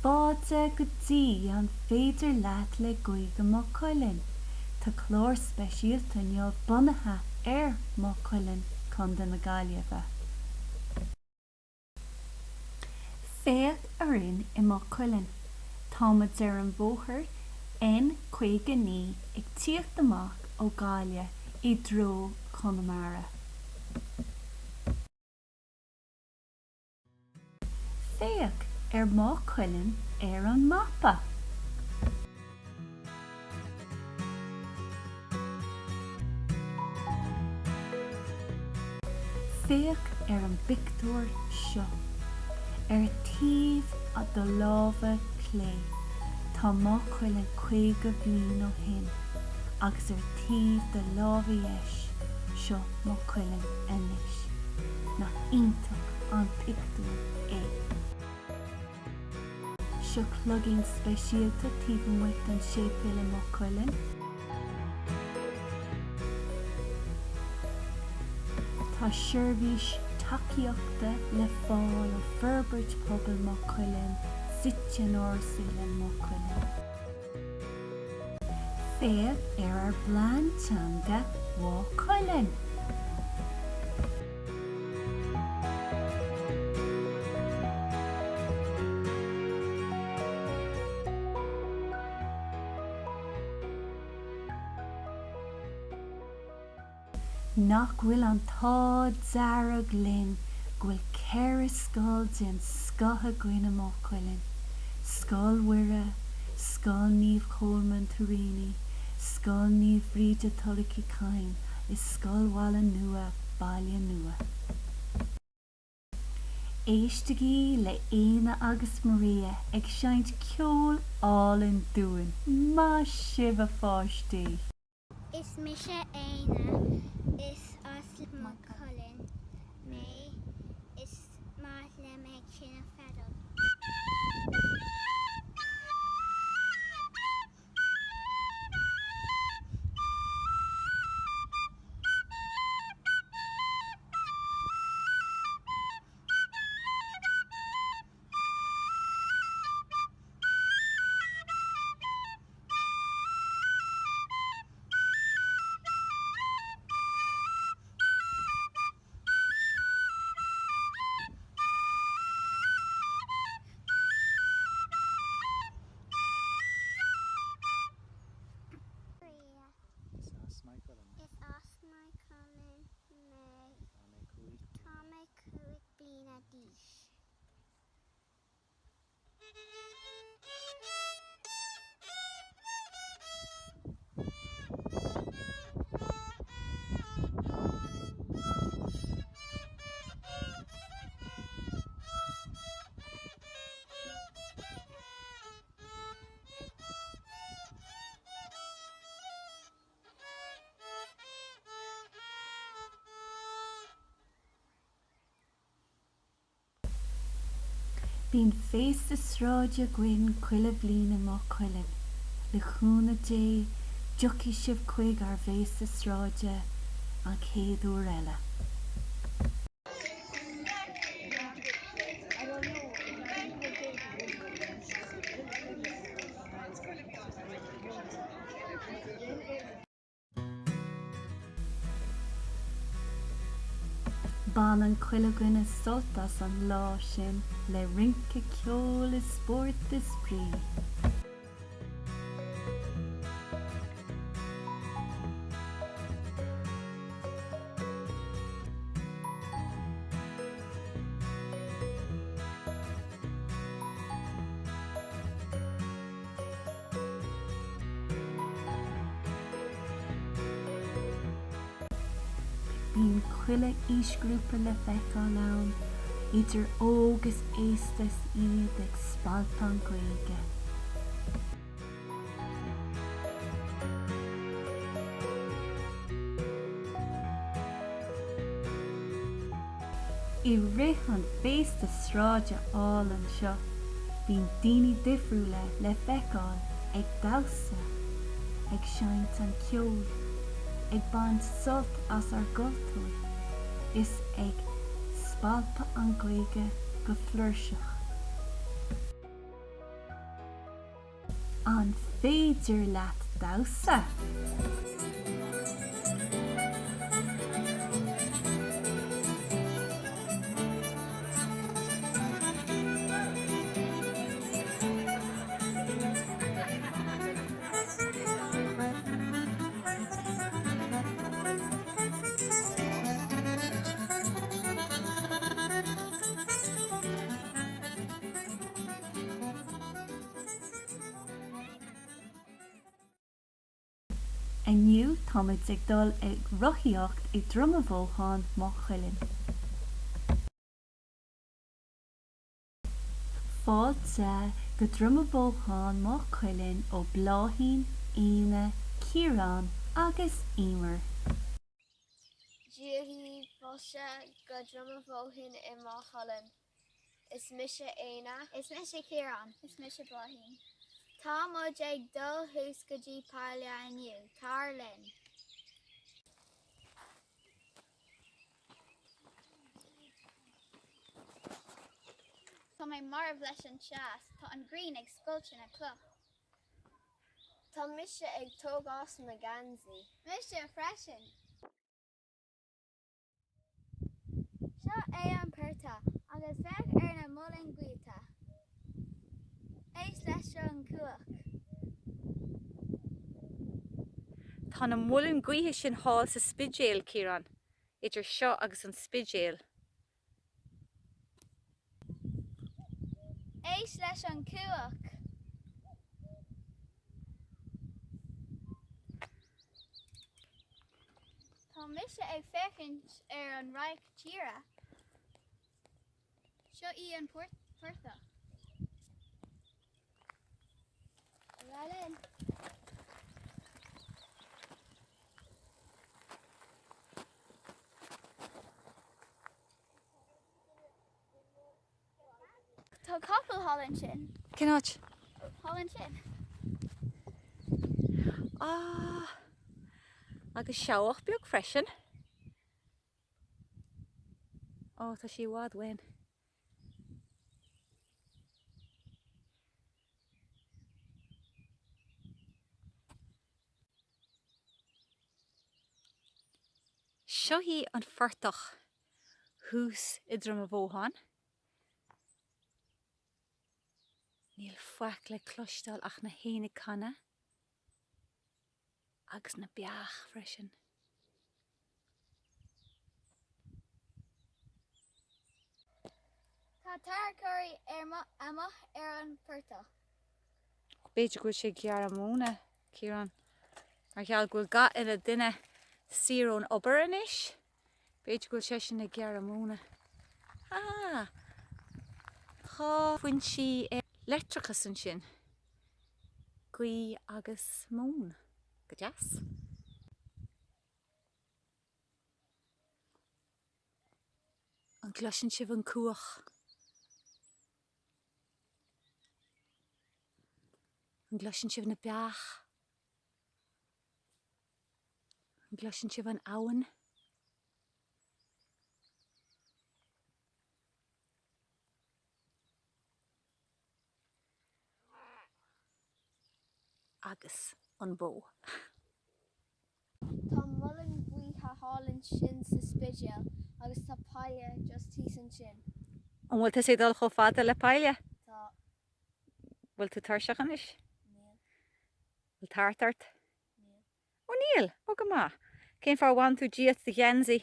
Fáilte go dtí An féidir leat le Gaeilge Maigh Cuilinn. Tá clár speisialta inniu bunaithe ar Maigh Cuilinn, Contae na Gaillimhe. Féach orainn i Maigh Cuilinn. Tá muid ar an bhóthar N59 ag tíocht amach ó Gaillimh i dtreo Chonamara. Féach ar Maigh Cuilinn ar an mapa. Féach ar an bpictiúr seo. Ar taobh do láimhe clé tá Maigh Cuilinn 50 bliain ó shin agus ar taobh do láimhe dheis seo Maigh Cuilinn anois. Nach iontach an pictiúr é? Seo cloigín speisialta taobh amuigh den séipéal i Maigh Cuilinn. Tá seirbhís tacaíochta le fáil ó Forbairt Pobail Maigh Cuilinn suite in Áras Uile Maigh Cuilinn. Féach ar ár bPlean Teanga Mhaigh Cuilinn! Nach bhfuil an t-ádh dearg linn go bhfuil 4 scoil den scoth againn i Maigh Cuilinn, Scoil Mhuire, Scoil Naomh Cholmán Tuairíní, Scoil Naomh Bríde Tulach Uí Chadhain is Scoil Bhaile Nua, Baile Nua. Éistigí le Éanna agus Maria ag seinnt ceol álainn dúinn. Maith sibh a pháistí! Is mise Éanna. Is as Maigh Cuilinn mé. Is maith liom ag seinm feadóg. Maria. Is as Maigh Cuilinn. Is as Maigh Cuilinn mé. Tá mé 5. Tá mé 5 bliana d'aois. Bíonn féasta sráide againn chuile bhliain i Maigh Cuilinn. Le cúnamh Dé, tiocfaidh sibh chuig ár bhféasta sráide an chéad uair eile. Baineann chuile dhuine sult as an lá sin le rince, ceol is spórt is spraoi. Bíonn chuile aoisghrúpa le feiceáil ann, idir óg is aosta is iad ag spalpadh an Ghaeilge. I rith an féasta sráide álainn seo, bíonn daoine difriúla le feiceáil ag damhsa, ag seinnt an ceoil, ag baint sult as ár gcultúr is ag spalpadh an Ghaeilge go flúirseach. An féidir leat damhsa? Inniu táimid ag dul ag rothaíocht i Drom a' Bhótháin, Maigh Cuilinn. Fáilte go Drom a' Bhótháin, Maigh Cuilinn ó Bláithín, Éanna, Ciarán agus Eimear. Dia dhaoibh, fáilte go Drom a' Bhóthain i Maigh Cuilinn. Is mise Éanna. Is mise Ciarán. Is mise Bláithín. Tá muid ag dul thuas go dtí Paille inniu. Tar linn! Tá mé marbh leis an teas. Tá an ghrian ag scoilteadh na cloch. Tá mise ag tógáil mo gheansaí. Mise freisin. Seo é an portach agus féach ar na muileann gaoithe. Éist leis an chuach. Tá na muileann gaoithe sin thall sa Spidéal, Ciarán. Idir seo agus an Spidéal. Éist leis an chuach. Tá mise ag féachaint ar an radharc tíre. Seo í an portach. Ar aghaidh linn. Tá capall thall ansin. Cén áit? Thall ansin. Ah! Agus seabhac beag freisin. Ó, tá sí i bhfad uainn. Seo í an phortach thuas i Drom a' Bhótháin. Níl faic le cloisteáil ach na héin ag canadh agus na beach freisin. Tá tarracóirí amuigh ar an phortach. B'fhéidir go bhfuil sé ag gearradh móna, Ciarán. Mar gheall go bhfuil gach uile duine saor ón obair anois, b'fhéidir go bhfuil seisean ag gearradh móna. Ah! Tá foinsí leictreachais ansin. Gaoth agus móin. Go deas. An gcloiseann sibh an cuach? An gcloiseann sibh na beach? An gcloiseann sibh an abhainn? Agus an bó. Tá muileann gaoithe thall ansin sa Spidéal agus tá Paille just thíos ansin. An bhfuil tusa ag dul chomh fada le Paille? Tá. Bhfuil tú tuirseach anois? Níl. Bhfuil tart ort? Níl. Ó níl! Ó go maith. Cén fáth ar bhain tú díot do gheansaí?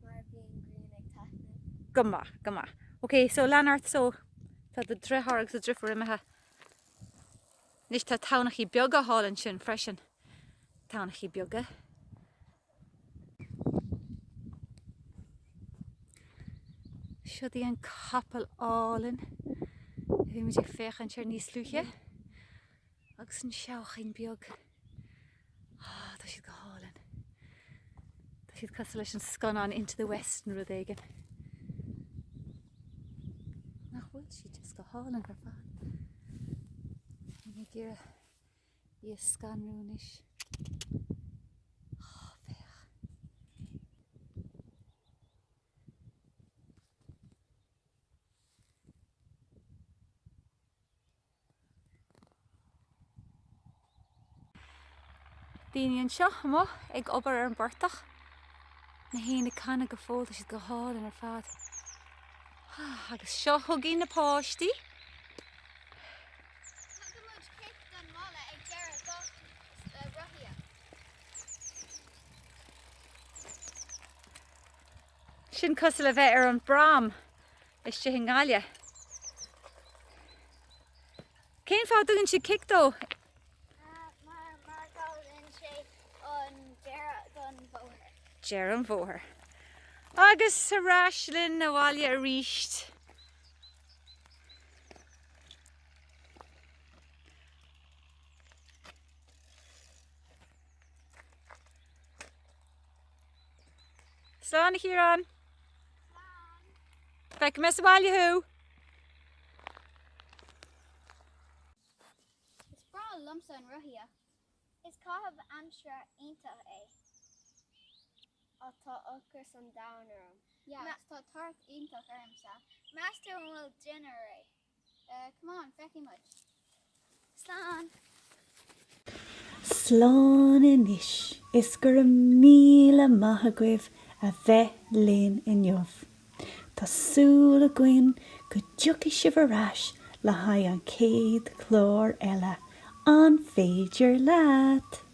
Mar bhí an ghrian ag taitneamh. Go maith, go maith. Ok, so lean ort so tá do dhriotháir agus do dhriofúr imithe. Anois tá tamhnachaí beaga thall ansin freisin. Tamhnachaí beaga. Siod í an capall álainn a bhí muid ag féachaint air níos luaithe. Agus an seabhaicín beag. Ah, tá siad go hálainn. Tá siad cosúil leis an scannán Into the West nó rud éigin. Nach bhfuil sí just go hálainn ar fad? Tá mé ag iarraidh í a scanrú anois. Ah, féach. Daoine anseo amuigh ag obair ar an bportach. Na héin ag canadh go fóill, tá siad go hálainn ar fad. Agus seo chugainn na páistí. Tugann muid cic don bhalla ag deireadh gach rothaíocht. Sin cosúil le bheith ar an bprom istigh i nGaillimh. Cén fáth a dtugann siad cic dó? Mar marcálann sé an deireadh don bhóthar. Deireadh an bhóthair. Agus ar ais linn abhaile arís. Slán a Chiaráin. Slán. Feicfidh mé sa bhaile thú. Is breá liomsa an rothaíocht. Is caitheamh aimsire iontach é. Á tá ocras an domhain orm. Yeah, agus tá tart iontach ormsa. Meas tú an bhfuil dinnéar réidh? Come on, feicfidh muid. Slán! Slán anois is go raibh míle maith agaibh a bheith linn inniu. Tá súil againn go dtiocfaidh sibh ar ais le haghaidh an chéad chlár eile, an féidir leat?